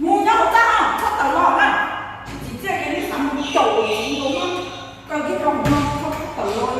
Mus nyob hauv txaj no, txhob tawm los na. Tsis txiaj ces nej xav mus caum kuv tus no, kaw kiag rau hauv no, txhob tawm los.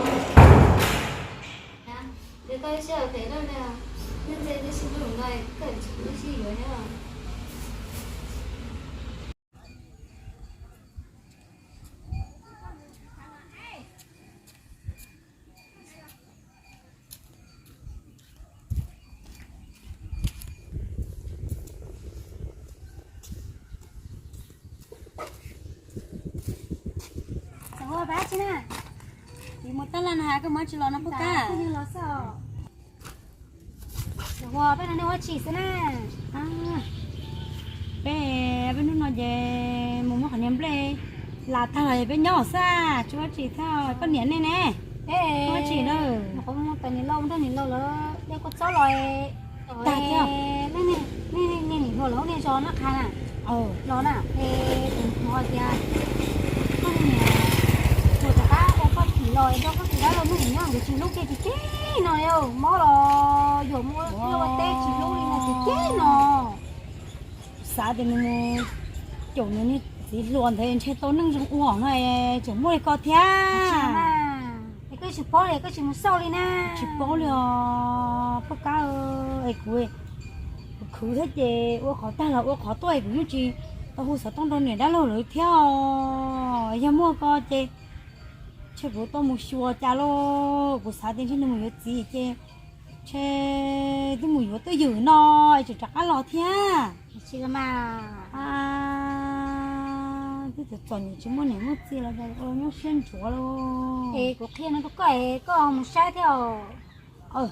Xav ua pab tsi na, yus mus tab laj na has koj muab tsi los no pub kab. Xav ua peb no nej ua tsi xwb na? Peb, peb hnub no ces mus muab qhov niag nplej las tag los peb nyob xwb, tsis ua tsi thiab. Koj niam nej ne? Ua tsi na? Qhov mus tais niam laus nrog niam laus lawv dej kua txob los, tag thiab. Nej niam hluas lawv ua nej zos noj qha na, los na es tus hais tias koj niam hluas rov qab ua koj tim los nrog koj tus dab laug noj nyob nkawd tsis hlub kiag tsis ceg no li, mob los yuam mus ua liaj ua teb tsis hlub li no tsis ceg no. Xav tias nws mus caum nws niag txiv hluas ntawd ntshe tau neej zoo ua no es tseem muaj li ko thiab. Es koj tsis paub li koj tsis mus xauj li na. Tsis paub li os poj kab, es kuv, kuv khwv thiab ces ua qhov tag los ua qhov tuaj es kuv yeej tsis tau hu xov tooj rau niam dab laug lawv thiab os. Yog muaj ko ces ntshe kuv tau mus xyuas cas lauj. Kuv xav tias ntshe nws mus yuav txiv ces ntshe twb mus yuav twj ywm no es tseem rov qab los thiab. Twb txom txom nyem tsis muaj niam muaj txiv los ua nyob siab ntsuav lauj. Es kuv qhia no rau koj es koj mus saib thiab os.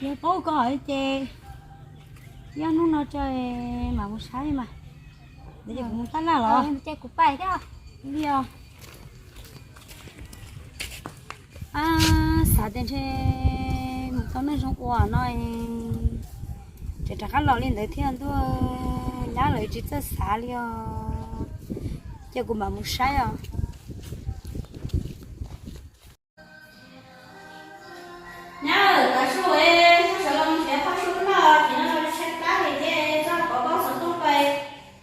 Yog paub koj ces yog hnub no tso mam mus saib mas. Ntawd ces kuv mus tab laj los. Ces kuv pais thiab. Li os. Xav tias ntshe mus tau neej zoo ua no es tseem rov qab los li ntawd thiab ntuj, nyab lawv tsis txawj xav li os. Ces kuv mam mus saib os. Nyab, tav su es koj sawv los nrhiav qhov su noj, ces no tshaib plab li thiab, txhob kov koj xov tooj pais,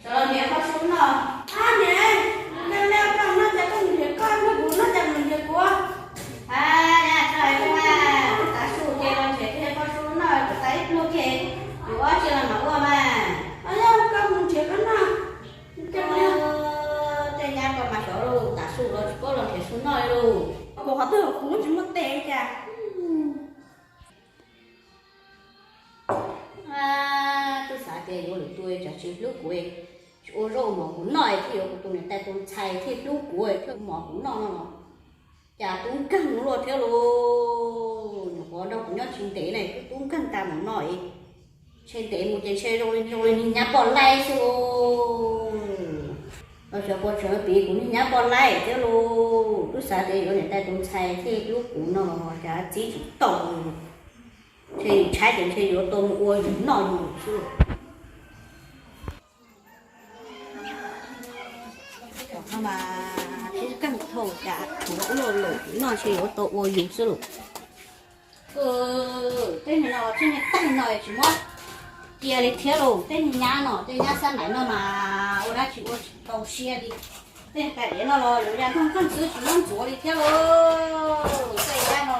sawv los nrhiav qhov su noj. Ab niam, koj noj cas koj mus nrhiav koj, nrog kuv noj cas mus nrhiav kuv. Ab nyab, txhob hais ua, tav su ces los nrhiav kiag qhov su noj, kuv tas ib pluag kiag, yus ob tsi los mam ua mas. Ab yog koj mus nrhiav koj noj. Tej nyab ko mas xyov lauj, tav su los tsis paub los nrhiav su noj li lauj. Kuv qhov twg los kuv tsis muaj tes cas. Twb xav tias yuav lwm tus tsam tsis hlub kuv, tsis ua zaub ua mov kuv noj thiaj yuav kuv tus niam tais tus ntxhais thiaj hlub kuv thiaj ua mov kuv noj no los cas tub nkeeg luaj thiab lauj. Nyuam qhuav nrog kuv nyob tsis ntev na twb tub nkeeg tas mus no es. Ntshe ntev mus ces ntshe zoo li zoo li niag nyab poj laib xwb lauj. Los xyov puas tsawg piv kuv niag nyab poj laib thiab lauj. Twb xav tias yuav niam tais tus ntxhais thiaj hlub kuv no los cas txib tsis tau. Ntshe yus tshaib ces ntshe yuav tau mus ua yus noj yus xwb. Thaum no mas tub nkeeg thaum cas tshuav ub lauj, lawm no ntshe yuav tau ua yus xwb lauj. Tej niag no, tej niag tag no tsis muab cia li thiab lauj. Tej niag nyab no, tej nyab xab maiv no mas ua dab tsi ua tsis tau siab li. Tej niag tais diav no los yuav ya nrog nkeeg xwb tsis muab ntxuav li thiab lauj. Tej nyab no,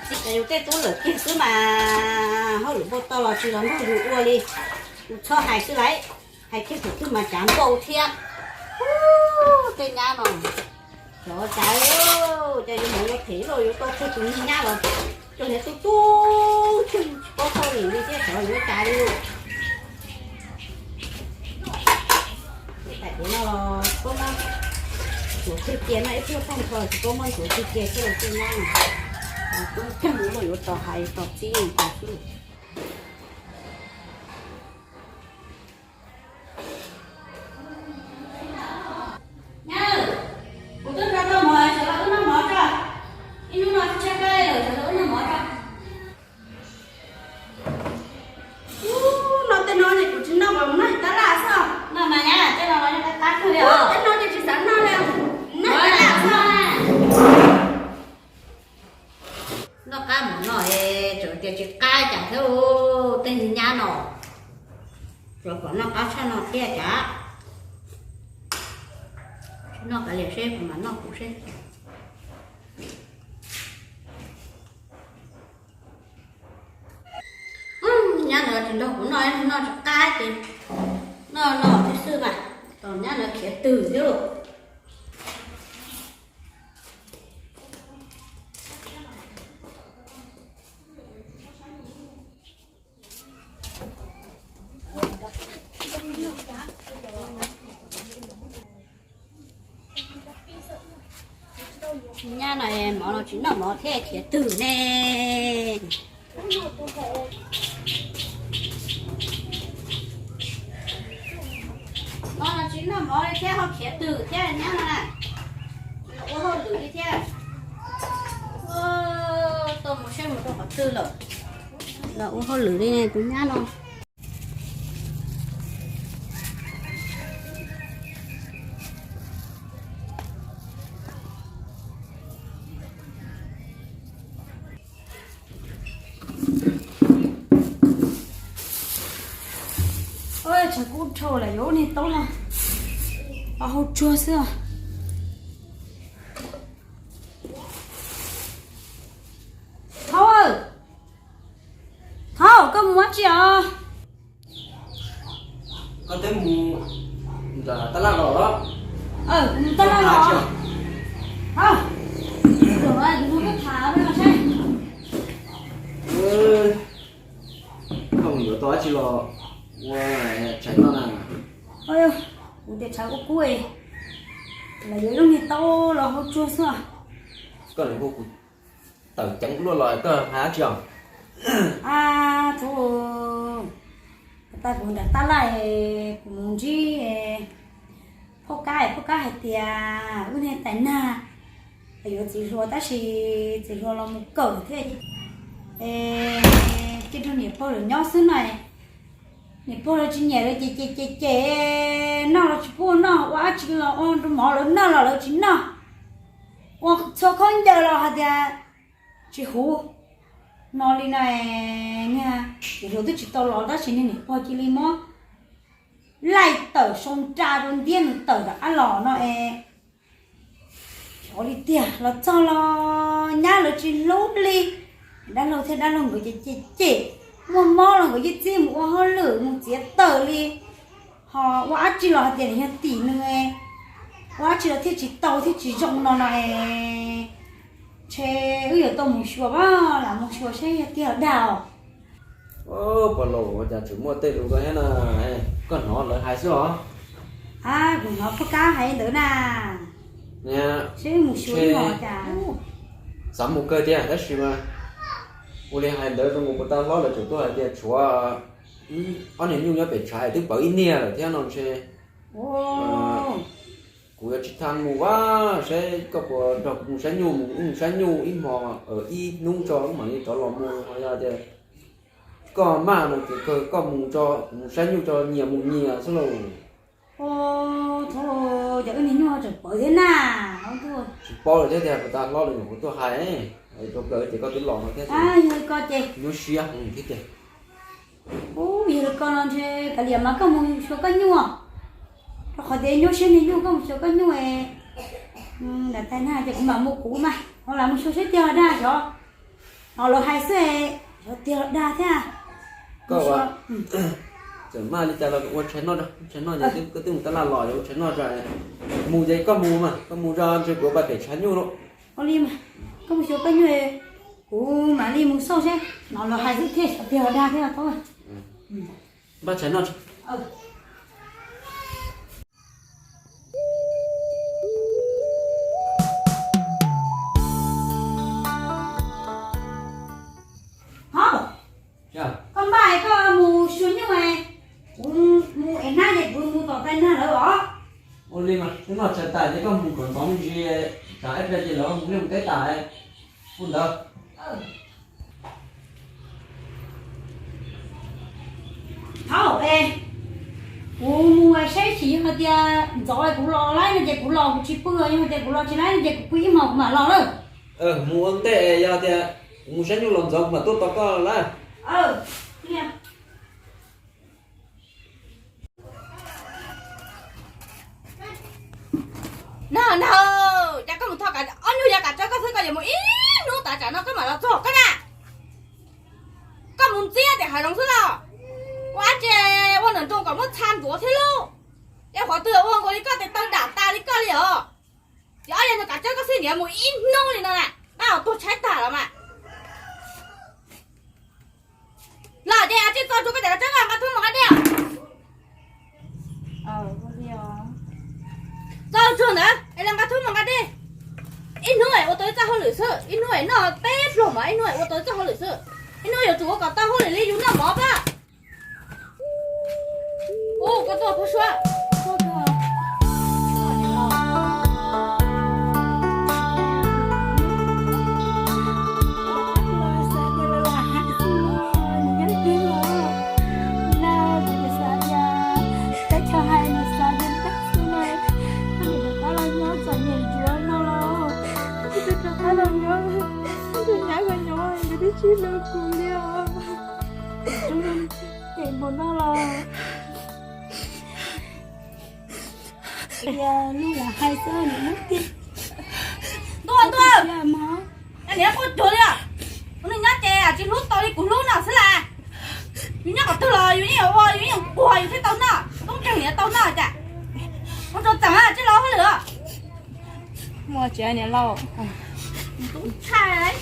txiv yus tej tub lawm kiag xwb mas hauj lwm npau taws los tsis los nrog yus ua li. Yus txhob hais xwb lauj, hais kiag thaum twg mas cav npau thiab. Tej nyab no, cov cas, cas yuav mus ua phem lauj, yuav tau khuj tus niag nyab los coj niag tub tub tsis paub hauj lwm li thiab, xyov yuav cas li lauj. Tej tais diav no los tsis paub muab ntxuav txhwj cia no, ib pliag tag nrho tsis paub muab ntxuav txhwj cia xwb lauj tej nyab no. Tub nkeeg lauj, yuav tos hais tos txib tas xwb. Nyab, kuv twb nrog koj mus, sawv los wb noj mov tso. Ib hnub no tshaib plab lawm, sawv los wb noj mov tso. Ub, no tej no ces kuv tsis noj, kuv mus noj tab laj xwb. Noj mas nyab, tej no los noj qab kawg li os. Tej no ces tsis xav noj li, noj tab laj xwb. Noj qab mus noj es tseem tias tsis qab cas thiab. Tsuas kom noj qab tshaj no thiab cas. Tsis noj kav liam seb kuv mam noj kuv seb. Nyab ntawd tsis nrog kuv noj, noj tsis qab ces noj no thiab xwb mas. Tos nyab ntawd khiav twg thiab lauj. Nyab no mov no tsis noj mov thiab khiav twg ne. Mov no tsis noj mov li thiab ho khiav twg thiab nyab no na. Los ua hauj lwm li thiab. Tuaj mus saib mus rau qhov twg lawm. Los ua hauj lwm li tus nyab no. Tshav kub dhau lawm yuav ua niag taub los hau tsuag xwb. Thaub, Thaub, koj mus ua dab tsi os? Koj twb mus nram tab laj los los? Mus tab laj los. Thaub, kuv nrog koj tham no saib. Koj mus yuav tau dab tsi los ua tshais noj na? Kuv tias tshav kub kub los yuav ib lub niag taub los hau tsuag xwb. Koj hu kuv tawm ceev luaj los koj hais dab tsi os? A, thaub, tas kuv nram tab laj, kuv mus ntsib phauj Kab, phauj Kab hais tias wb niag tais nag yuav txiv hluas tab sis txiv hluas los mus kawm thiab. Ces nrog niam pog lawv nyob xwb no, niam pog lawv tsis nyiam lawv ces ces ces ces noj los tsis pub noj, ua dab tsi los ua rau mov lawv noj los lawv tsis noj, ua txhua khaub ncaws los hais tias tsis huv no li na. Niag txiv hluas twb tsis tau los tab sis niag niam pog cia li muab laij tawm sau nra rau ntiab nws tawm rov qab los no es. Xyov li tiag, los txog los nyab lawv tsis hlub li. Dab laug thiab dab laug nkawd ces ces ces, muaj mob los nkawd yeej txib mus ua hauj lwm mus txiav taws li. Ho ua dab tsi los hais tias nws yog tim nws, ua dab tsi los thiaj tsis tau thiaj tsis zoo no no es. Ntshe wb yuav tau mus xyuas, lam mus xyuas saib yog tiag los dag os. Pog laus, ua cas tseem muaj tej lus ko thiab na? Koj hnov lawv hais xwb os? A, kuv hnov phauj Kab hais ntawd na. Seb mus xyuas ib hmos cas. Xav mus kawg tiag tab sis mas ua li hais ntawd zoo nkaus puas tas hlob lawv tseem tuaj hais tias tshuav ob niag nyuj nyob pem tshav twb pawv ib niag lawm thiab no ntshe. Kuv yuav tsis tau mus, a, saib koj puas nrog kuv mus saib nyuj, mus wb mus saib nyuj ib hmos, ib hnub tso wb mam li rov los mus. Ho yog tias koj maj no ces kawg koj mus tso, kuv mus saib nyuj tso, nyias mus nyias xwb lauj. Thaub, cas wb niag nyuj ho tseem pawv thiab na. Tsis paub lawm thiab tiag, puas tas hlob lawv nyuam qhuav tuaj hais rau kawg ces koj twb los no thiab. Yog li ko ces nyuaj siab thiab tiag. Ub, yog li ko no ntshe kav liam mas koj mus xyuas koj nyuj, rau qhov tias nyuaj siab niag nyuj, koj mus xyuas koj nyuj. Nram tais nag ces kuv mam mus kuv mas, ho lam mus xyuas saib tiag los dag xyov. Hnov lawv hais xwb, xyov tiag los dag thiab. Koj, txawm maj li cas los ua tshais noj, tshais noj ces koj twb mus tab laj los, ua tshais noj tso. Mus ces koj mus mas, koj mus tso ntshe kuv pais pem tshav nyuj lawm. Ua li mas, koj mus xyuas koj nyuj, kuv mam li mus xauj seb, hnov lawv hais xwb thiaj xyov tiag los dag thiab. Npaj tshais noj. Hov, koj npaj koj mus xyuas nyuj, kuv mus ev hnab ces kuv mus tom tais nag lawm os. Ua li mas, twb noj tshais tas ces koj mus kom ntxov me ntsis, tsam ib pliag ces lawv mus liaj mus teb tas mus ntawd. Thaub, kuv mus saib xyov yog hais tias ntxov kuv los laib no ces kuv los kuv tsis pw, yog hais tias kuv los tsis laib no ces kuv pw ib hmos kuv mam los lawm. Mus ua ntej, yog tias kuv mus saib nyuj los ntxov kuv mam tuaj tos koj lawm. Ua li. Ntag, cas koj mus tho kav, ob nyuag yav kav tsawb koj xwb koj yuav mus ib hnub tas tsam no koj mam los txog koj na. Koj mus ntxiab tias hav zoov xwb los. Ua dab tsi, ua ntawm nroog kom muab txha ntuav thiab lauj. Yog qhov twg ua nkaus li koj tes taw dam tas li koj li os. Ces ob yam no kav tsawb koj xwb niam mus ib hnub li no na, pab os tuag tshaib tag los mas. Los ces tsis txog tsuag koj cov kav tsawb koj nqa tub mus nqa dej. Txog tsuag ntawd es los nqa tub mus nqa dej. Ib hnub es ua tau ib txoj hauj lwm xwb, ib hnub es noj peb pluag mov, ib hnub es ua tau ib txoj hauj lwm xwb. Ib hnub yuav tsum ua kom tau hauj lwm li yus noj mov pab. Ub, koj tuaj pab Suab. Teb chaws hais nws xav tias teb chaws no, koj niam rov qab los nyob txom nyem ntsuav no los, koj twb rov qab los nyob, koj nyab los nyob, koj twb tsis hlub kuv li os. Ces mus no los tias lub lam hais xwb nws muab tiag. Ntuj, ntuj, niam quaj cuag li os. Kuv neej nyob ces tsis hlub tau li kuv hlub no xwb las. Yus nyob qhov twg los yus yeej yuav ua, yus yeej yuav puag yus thiaj tau noj, tub nkeeg niam tau noj cas. Ua rau txeem tsis los hauj lwm os. Muaj tsis niam lauj. Tub ntshai.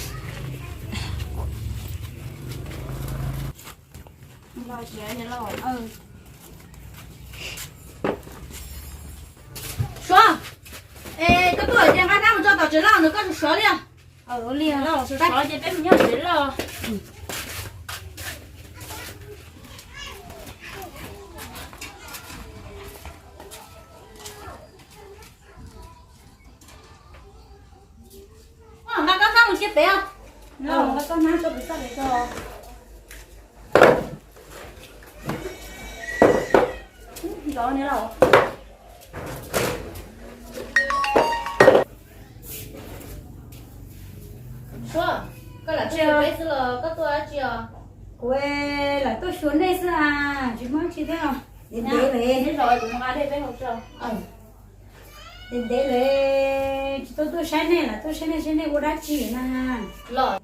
Suav, es koj tuaj ces nqa rab mus tso tom tsev loj nws koj suav suav li. Li suav ces peb mus nyob tsev loj. Nqa koj hnab mus cia pem os. Nqa koj hnab tso pem txoj pem tso. Suav, koj lam tuaj xyuas peb xwb los koj tuaj dab tsi os? Kuv lam tuaj xyuas nej xwb a, tsis muaj dab tsi thiab. Ntev ntev lawm. Ntev ntev lawm tsis tau tuaj saib nej, lam tuaj saib nej seb nej ua dab tsi na. Los,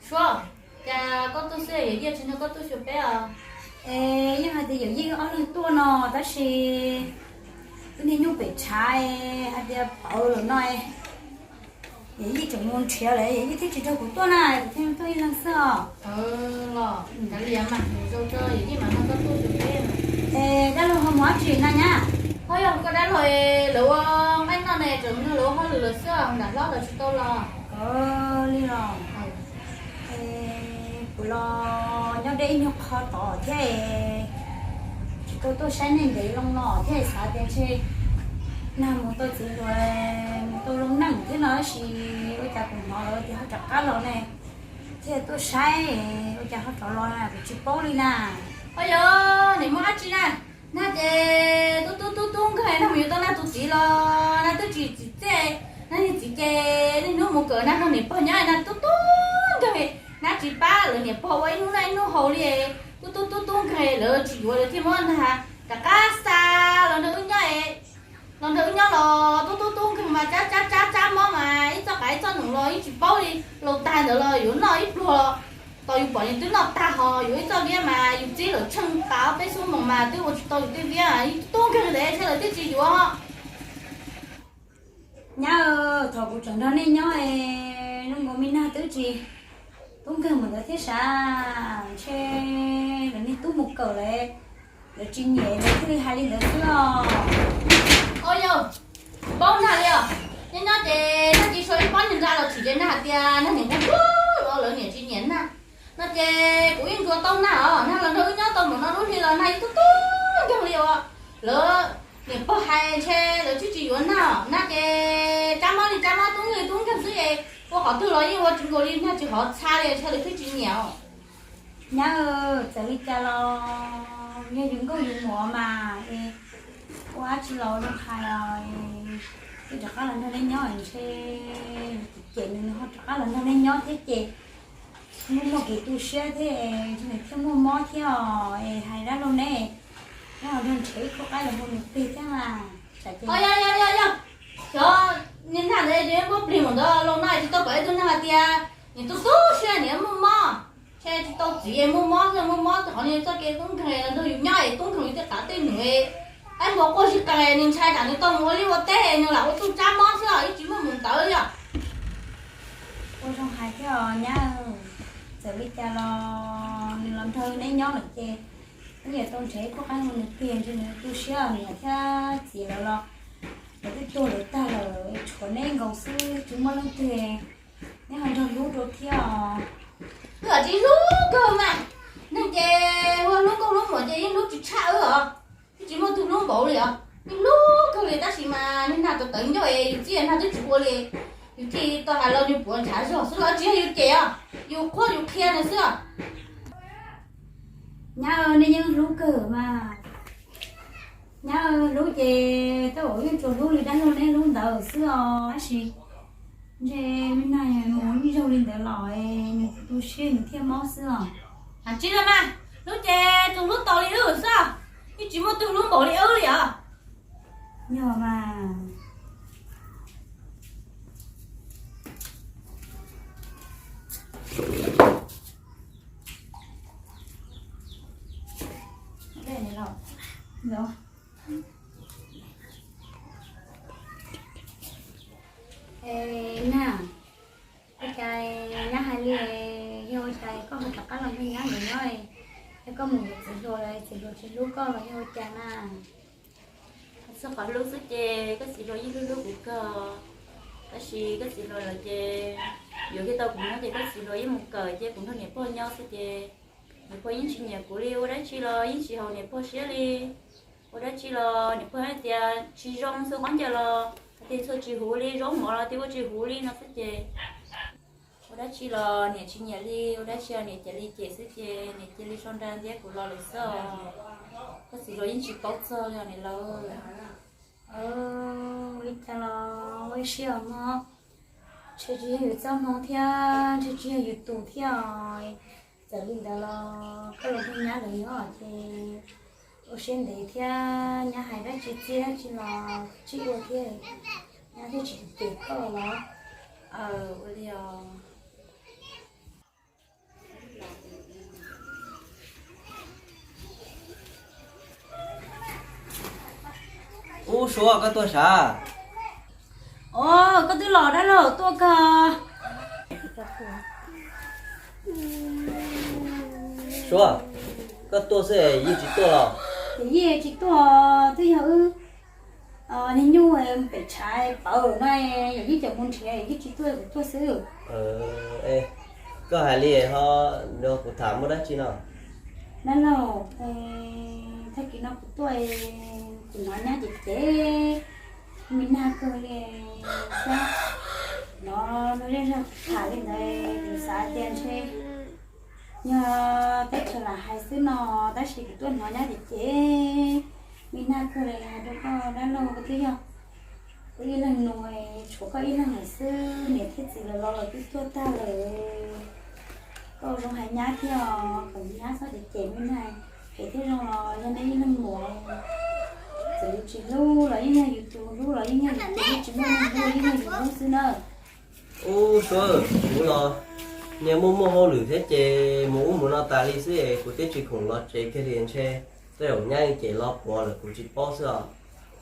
Suav, cas koj tuaj xwb yawm yij tsis nrog koj tuaj xyuas peb os? Es yeej hais tias yawm yij ob leeg tuaj no tab sis wb niaj hnub pem tshav hais tias pauv lawm no, yawm yij tseem mus nrhiav lawm yawm yij thiaj tsis nrog kuv tuaj na, kuv thiaj tuaj ib leeg xwb os. Los, kav liam mas, zoo tso yawm yij mam nrog koj tuaj xyuas peb. Es dab laug ho mus dab tsi na nyab? Ho yog koj dab laug, lawv ua nqaij noj ne, tseem nrog lawv ua hauj lwm lawm xwb, nram hlob lawv tsis tau los. Li los, kuv los nyob deb ib nyuag qho tod thiab, tsis tau tuaj saib nej ntev loo no thiab xav tias ntshe nag mus tau txiv hluas, mus tau zoo neej thiab no tab sis ua cas kuv hnov lawv tias ho rov qab los ne, thiaj tuaj saib ua cas ho rov los na kuv tsis paub li na. Ho yog niam muaj dab tsi na? Nag ces tub tub tub tub nkeeg nag mus yuav tau nag tus txiv los nag twb tsis txim txiaj, nag niag txiv ces niaj hnub mus kawm nag nrog niam pog nyob nag tub tub nkeeg, nag tsis pab lawv niam pog ua ib hnub noj ib hnub haus li. Tub tub tub tub nkeeg lawv tsis yuav lawv thiaj muab nag rov qab xa los nrog wb nyob. Los nrog wb nyob los tub tub tub nkeeg mas tsab tsab tsab tsab mob mas ib txoj qav ib txoj num los yeej tsis paub li, laus tag ntawd los yuav noj ib pluag los tos yus pom nws twb noj tag ho yuav ib txoj viab mas yus txib lawm tsheej tas ob peb xuab moos mas twb ua tsis tau yus tej viab, yeej tub tub nkeeg ntawd thiaj lawv twb tsis yuav. Nyab, thaum kuv tseem nrog nej nyob es zoo nkaus me nag twb tsis tub nkeeg mus ntawd thiab sav, ntshe lawv niag tub mus kawm lawm, lawv tsis nyiam lawv thiaj li hais li ntawd xwb os. Au yau, paub nag li os. Nyob nyob ces nag cia li sau ib pob niag nra los tsim ces nag hais tias nag niam nquag nquag los lawv niam tsis nyiam nag. No ces kuv yeej ntsuas tau nag os, nag los nrog wb nyob tau npaum no lub hli los nag yeej tub tub nkeeg li uas lawv niam pog hais ntshe lawv twb tsis yuav nag os. Nag ces tsab mob li tsab mob tub nkeeg tub nkeeg xwb es ua qhov twg los yeej ua tsis nkaus li, nag tsis hov txha li ntshe lawv twb tsis nyiam os. Nyab, txawm li cas los yog yus nkauj yus muam mas es ua dab tsi los zoo hais os. Twb rov qab los nrog nej nyob ntshe cem nws ho rov qab los nrog nej nyob thiab ces muaj muaj kev tu siab thiab, nws thiaj muaj mob thiab os. Es hais dab laug neb, neb ho nrog nrhiav ib khub qaib los hu nws plig thiab mas. Yog yog yog yog, Xyov niag nag ntawd ces muab plig mus ntawd los no tsis tau kom ib tug neeg hais tias niam tu tu siab niam muaj mob, ntshe tsis tau txiv muaj mob xwb, muaj mob rau qhov niag txoj kev tub nkeeg los nrog yus nyob es tub nkeeg yus tej qav tej num, qaib npua quaj sib qees, nws ntshai tsam nws tau mus ua liaj ua teb nws lam ua txuj tsab mob xwb os, yeej tsis muaj mus ntawd li os. Ua zoo hais thiab os nyab, txawm li cas los nws los nrog neb nyob lawm ces neb yuav tau nrhiav ib khub qaib hu nws plig, ntshe nws tu siab niam thiab txiv lawv los lawv twb tuag lawv tag lawm, tshuav neb nkaus xwb tsis muaj leej twg, neb ho nrog hlub dua thiab os. Wb tsis hlub kawg mas, neeg ces ua hlub nkauj hlub muam ces yeej hlub tsis tshaj wb os, twb tsis muaj tus hlub npaum li os, yeej hlub kawg li tab sis mas niag nag tawv tawv ncauj es yus txij nag twb tsis ua li, yus thiaj tau hais los nws puav ntshav zog xwb los tsis yog yus cem os, yus qhuab yus qhia nws xwb os. Nyab, nej yeej hlub kawg mas. Nyab, hlub ces tej zaum yeej tsuas hlub li dab laug neb hlub ntawd xwb os, tab sis ntshe me nag mus ib zaug li ntawd los nws tu siab nws thiaj mob xwb os. Hais tsis los mas, hlub ces tsuas hlub tos li wb xwb, yeej tsis muaj tus hlub npaum li wb li os. Yog mas. Nag, ua cas nyab hais li, yog ua cas koj ho rov qab los nrog nyab ntawd nyob, yog koj mus yuav txiv hluas, txiv hluas tsis hlub koj los yog ua cas na? Txog qhov hlub xwb ces koj txiv hluas yeej hlub hlub kuv kawg, tab sis koj txiv hluas lawm ces yuav kiag tau kuv nyob ces koj txiv hluas yeej mus kawm ces kuv nrog niam pog nyob xwb ces niam pog yeej tsis nyiam kuv li, ua dab tsi los yeej tsis haum niam pog siab li. Ua dab tsi los niam pog hais tias tsis zoo xwb, qhov ncauj los hais tias txhua tsis huv li, zaub mov los tias ua tsis huv li no xwb ces ua dab tsi los niam tsis nyiam li, ua dab tsi los niam cia li cem xwb ces niam cia li sau nra ntiab kuv los lawm xwb os. Koj txiv hluas yeej tsis paub txog li os niam laus. Ua li cas los ua ib siab os mog, ntshe tsis yog yus txoj hmoo thiab ntshe tsis yog yus tus thiab os. Txawm li ntawd los koj los nrog nyab lawv nyob ces ua siab ntev thiab nyab hais dab tsi txiaj dab tsi los tsib ua thiab, nyab thiaj tsis cem koj los. Aw, ua li os. Ub Suav, koj tuaj sav? Os, koj twb los dab laug tuaj kawg. Suav, koj tuaj xwb yeej tsis tuaj los? Ces yeej tsis tuaj, twb yog wb niag nyuj pem tshav pawv no, yog yeej cov mus nrhiav yeej tsis tuaj, kuv tuaj xwb. Koj hais li ho, kuv tham muaj dab tsi no? Dab laug, tag kis no kuv tuaj, kuv hnov nyab cem cem me nag kawg li thiab. Hnov luag zej zog tham li ntawd kuv xav tias ntshe yog teb chaws lam hais xwb no, tab sis kuv tuaj hnov nyab cem cem me nag kawg li. Hais rau koj dab laug, koj twb yog wb ib leeg nus, tshuav koj ib leeg lawm xwb, niam thiab txiv lawv los los twb tuag tag lawm. Koj ua zoo hais nyab thiab os, kom nyab txhob cem cem me nag, phem thiab zoo los yog nej ib leeg nus. Txawm yus tsis hlub los yeej yog yus tus, hlub los yeej yog yus tus, yeej tsis muaj neeg hlub, yeej yog yus hlub xwb nawb. Ub Suav, kuv los niag muaj muaj hauj lwm thiab ces mus ub mus no tas li xwb es kuv twb tsis khoom los tsev kiag li, ntshe tej zaum nyab yeej cem los puav lawm kuv tsis paub xwb os.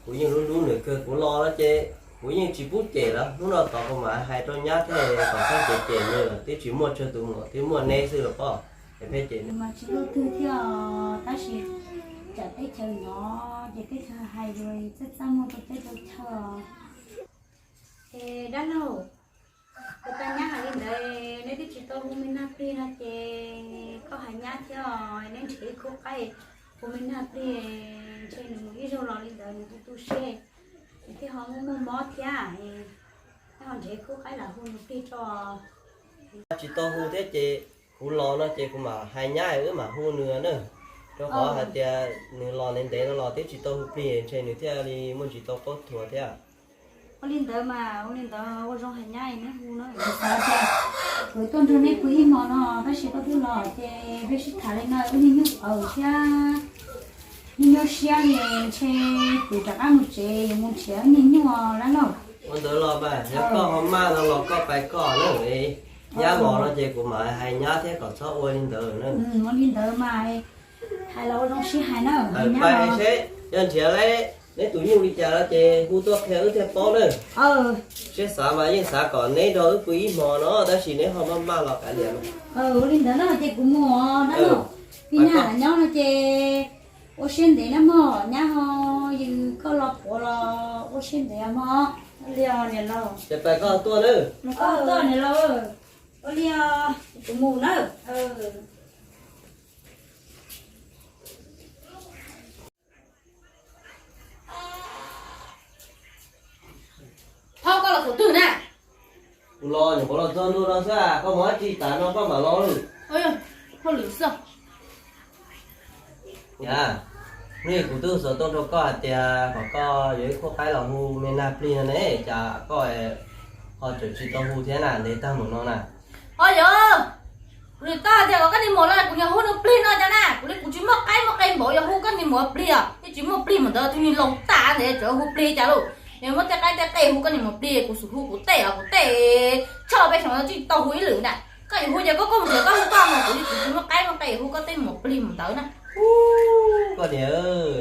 Kuv yeej hlub hlub nws kawg, kuv los no ces kuv yeej tsis pub cem lawm. Hnub no tod kuv mam hais rau nyab thiab kom txhob cem cem nws lawm, twb tsis muaj tsawg tus muam, twb muaj neb xwb los pob, es pheej cem nws mas tsis muaj twg thiab os, tab sis tsam teb chaws no ces teb chaws hais yus txaj txaj muag rau teb rau chaw. Es dab laug, kuv tau nyab hais li ntawd, neb twb tsis tau hu me nag plig no ces koj hais nyab thiab os, neb nrhiav ib khub qaib hu me nag plig, ntshe nws mus ib zaug los li ntawd nws tu tu siab, nws thiaj ho muaj muaj mob thiab. Neb ho nrhiav ib khub qaib lam hu nws plig tso. Tsis tau hu thiab ces kuv los no ces kuv mam hais nyab wb mam hu nws na, rau qhov hais tias nws los ntev ntev no los twb tsis tau hu plig ntshe nws thiaj li muaj ntsis tau paub thuav thiab. Ua li ntawd mas, ua li ntawd ua zoo hais nyab neb hu no, kuv xav tias kuv tuaj nrog neb pw ib hmo no tab sis koj twb los ces peb sib tham li no wb niag nyuj qawm thiab niag nyuaj siab li, ntshe kuv rov qab mus tsev yuav mus nrhiav niag nyuj dab laug. Ua ntawd los mas yog koj ho maj no los koj pais koj na. Nyab los no ces kuv mam hais nyab thiab kom txhob ua li ntawd na. Ua li ntawd mas hais los ua zoo sib hais na. Pais seb yog nrhiav neb tus nyuj li cas no ces hu tuaj qhia wb thiaj paub na. Siab xav mas yeej xav kom neb nrog wb pw ib hmo no tab sis neb ho maj maj los kav liam. Ua li ntawd no ces kuv mus na. Pib nag nyob no ces ua siab ntev na mog, nyab ho yws koj los puav los ua siab ntev mog. Li niam laus, ces pais koj tuaj na. Koj tuaj niam laus. Ua li kuv mus na. Thov koj los thaum twg na? Kuv los nyuam qhuav los txog ntua no xwb, koj mus dab tsi tas no koj mam los lawm. Hauj lwm xwb. Niam, hnub ib kuv twb xov tooj rau koj hais tias kom koj yuav ib khub qaib los hu me nag plig no ne, cas koj ho tseem tsis tau hu thiab na, ntev tag mus no na. Ho yog, kuv tau hais tias kom koj niag muam los kuv niag hu nws plig no cas na, kuv li kuv tsis muaj qaib muaj qe npaum yuav hu koj niag muam plig os, yeej tsis muaj plig mus ntawd, tus niag laus tas ntawd tseem hu plig cas lauj. Yog muab tej qaib tej qe hu koj niag muam plig, kuv xub hu kuv tej os, kuv tej tshaj peb xyoo no tsis tau hu ib lwm ntag. Koj yuav hu ces koj mus nrhiav koj hu koj mus, kuv li kuv tsis muaj qaib muaj qe hu koj tej muam plig mus ntawd na. Koj niam,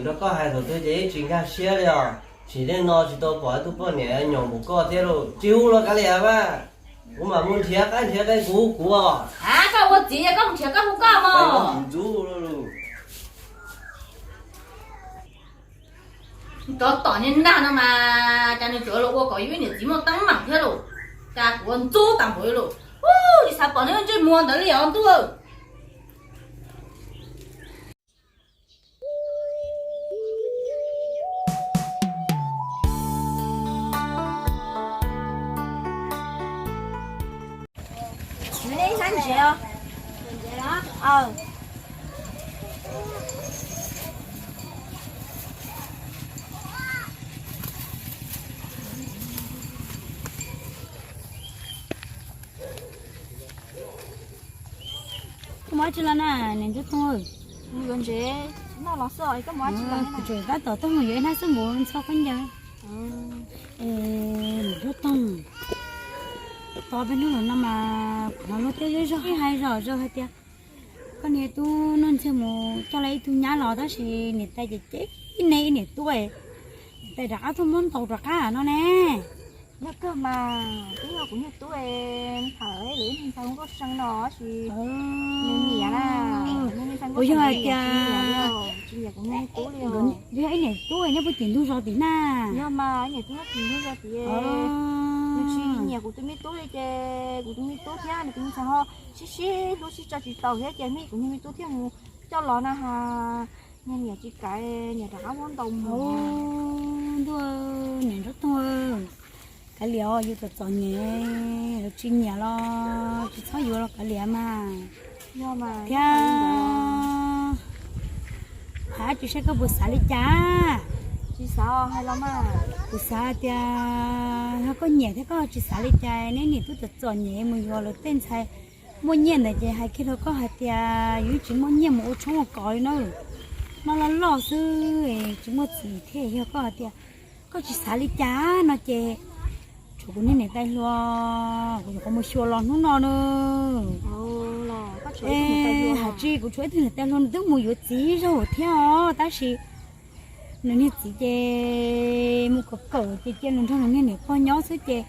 nrog koj hais thaum twg ces yeej tsis nkag siab li os. Tsim tej no tsis tau pom ib tug poj niam nyoos npaum koj thiab lauj. Tsis hu los kav liam mas, kuv mam mus nrhiav qaib nrhiav qe kuv hu kuv os. Koj ua txiv koj mus nrhiav koj hu koj mog. Tsov tom niag nag no mas cas nws tsuas los ua kom yus ib niam txiv muaj teeb meem thiab lauj. Cas kuv ua ntxub tas npaum li lauj. Ub, tsis xav pom nws ntsej muag ntawd li os ntuj. Koj mus dab tsi los na, niam Nruab Toog? Kuv yuav ntsev noj los xwb, koj mus dab tsi los? Kuv tseem tab tom tuaj mus yuav ib hnab xab npum ntxhua khaub ncaws. Niam Nruab Toog, tau peb hnub los no mas kuv hnov luag tej zej zog hais zom zaws hais tias koj niag tub Nuj Ntxhee mus coj lawv ib tug nyab los tab sis niam tais ces cem ib niam tub, niam tais rov qab tuaj muab ntaus rov qab no ne. Yog kawg mas, twb yog kuv niag tub, thaum lawv ib niag ntxhais hu Nkauj See no tab sis nws niam na, nws niag ntxhais Nkauj See yog hais tias tsis nyiam kuv niag tub li. Yog ib niam tub nyob puag tim ntug zos tim na. Yog mas, ib niam tub nyob tim ntug zos tim. Nws tsis nyiam kuv tus me tub li ces kuv tus me tub thiab nws tus me ntxhais ho sib sib hlub sib tso tsis tau thiab ces kuv niag me tub thiaj mus coj los na has. Niag niam tsis kam, niam rov qab muab ntaus mus. Ntuj, niam Nruab Toog, kav liam os, yus txom txom nyem, yus tsis nyiam los tsis txhob yuav los kav liam mas. Thiab hais tsis saib koj puas xav li cas. Kuv xav tias yog koj nyiam thiab koj tsis xav li cas, neb niam tub txom txom nyem mus yuav lawv tej ntxhais muaj nyiaj ntawd ces hais kiag rau koj hais tias yus tsis muaj nyiaj mus ua tshoob ua kos li na. Noj loj loj xwb, tsis muaj txiv thiab, yog koj hais tias koj tsis xav li cas no ces tshuav kuv niag niam tais hluas, kuv yuav qhov mus xyuas los hnub no na. Hais tsis, kuv tshuav ib tug niam tais hluas nws twb mus yuav txiv zaug thiab os, tab sis nws niag txiv ces mus kawm kawm ces cia nws nrog nws niag niam pog nyob xwb ces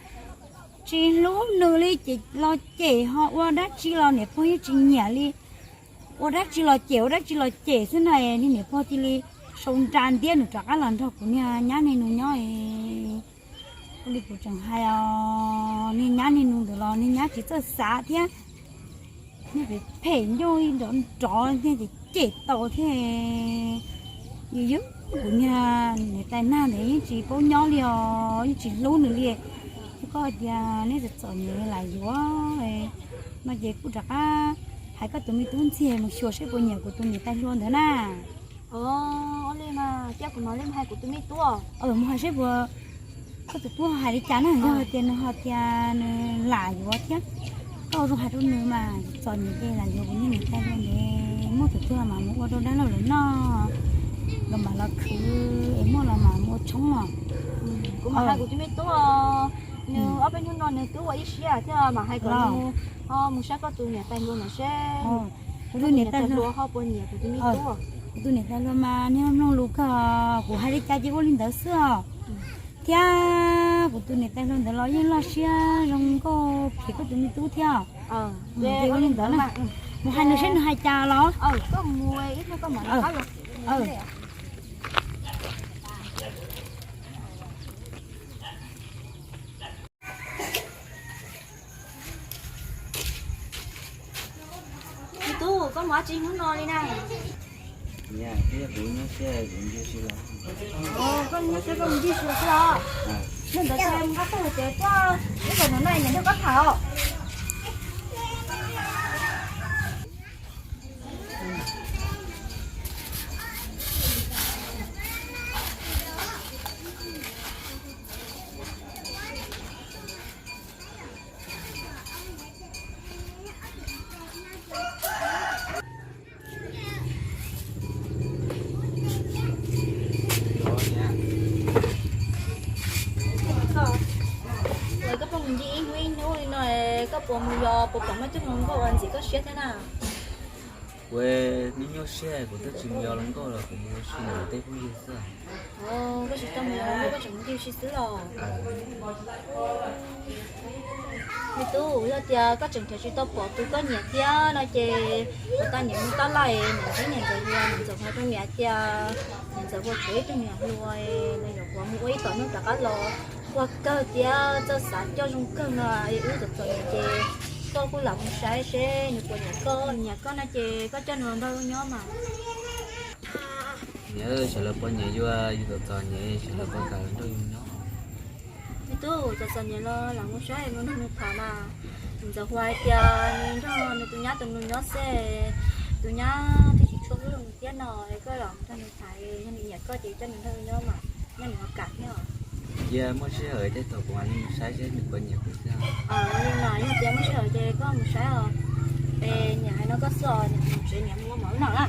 tsis hlub nws li ces los cem ho ua dab tsi los niam pog yeej tsis nyiam li. Ua dab tsi los cem, ua dab tsi los cem xwb na, niag niam pog cia li sau nra ntiab nws rov qab los nrog kuv niag nyab niag nus nyob. Ua li kuv tseem hais os, niag nyab niag nus ntawd los niag nyab tsis txawj xav thiab, niag phem phem ncauj nrov nrov thiab ces cem tau thiab. Yus yog kuv niag niam tais nag ntawd yeej tsis paub nyob li os, yeej tsis hlub nws li. Yog koj hais tias neb txom txom nyem lam yuav no ces kuj rov qab hais koj tus me tub ntxiag mus xyuas seb puas nyiam kuv tus niam tais hluas ntawd na. Ua li mas cia kuv mam li mus hais kuv tus me tub. Mus hais seb puas, koj tus tub hais li cas na, yog hais tias nws hais tias nws lam yuav thiab, koj ua zoo hais rau nws mas, txom nyem ces lam yuav kuv niag niam tais hluas ntawd, muaj tus twg mas mus ua rau dab laug lawv noj, los mam los khwv, es muaj los mam mus ua tshoob os. Kuv mam hais kuv tus me tub, nws ob peb hnub no nws twb ua ib siab thiab, mam hais kom nws ho mus saib koj tus niam tais hluas no seb kuv tus niam tais hluas ho puas nyiam kuv tus me tub. Kuv tus niam tais hluas mas nws mloog lus kawg, kuv hais li cas ces ua li ntawd xwb os. Thiab kuv tus niam tais hluas ntawd los yeej loj siab zoo nkauj phem koj tus me tub thiab. Ces ua li ntawd na, mus hais nws seb nws hais cas los. Me tub, koj mus ua dab tsi hnub no li na? Koj nyob siab koj mus ncig si xwb los? Yog ntawd ces mus nqa tuaj hauv tsev tuaj, ib tsam hnub no niam nrog koj tham os. Koj pheej mus ncig ib hnub ib hnub li no, koj puas mus yos, puas pom muaj cov hluas nkauj uas ntxim koj siab thiab na? Kuv nyuaj siab, kuv twb tsis mus yos hluas nkauj los kuv mus ua si nrog tej phooj ywg xwb. Koj tsis tau mus yos hluas nkauj, koj tseem mus ncig si xwb los? Me tub, yog tias koj tseem tseem tsis tau pom tus koj nyiam thiab no ces, kuv tab niam mus tab laj, niam ntxawm, niam ntxawm hluas, niam ntxawm hais rau niam tias niam ntxawm hluas tshuav ib tug niam hluas, nws yuav mus ua ib tom hnub rov qab los. Ua kawg tias txawj xav coj zoo kawg no, wb txom txom nyem ces koj kuj lam mus saib seb nws puas nyiam koj, nyiam koj no ces koj coj nws nrog yus nyob mas. Niam, sawv daws puas nyiam yus, yus txom txom nyem sawv daws puas kam nrog yus nyob? Me tub, txom txom nyem los lam mus saib mus nrog nws tham mas. Niam ntxawm hluas hais tias nws nrog nws tus nyab tus nus nyob xwb, tus nyab twb tsis tshua hlub nws thiab no, koj los nrog nws tham, yog nws nyiam koj ces coj nws nrog nyob mas, nyob nws ho kam thiab. Cia muaj sij hawm tej thaum kuv mam li mus saib seb nws puas nyiam kuv thiab. Li mas yog tias muaj sij hawm ces koj mus saib os. Es niam hais no koj xwb os, niam mus tsev niam mus ua mov wb noj na.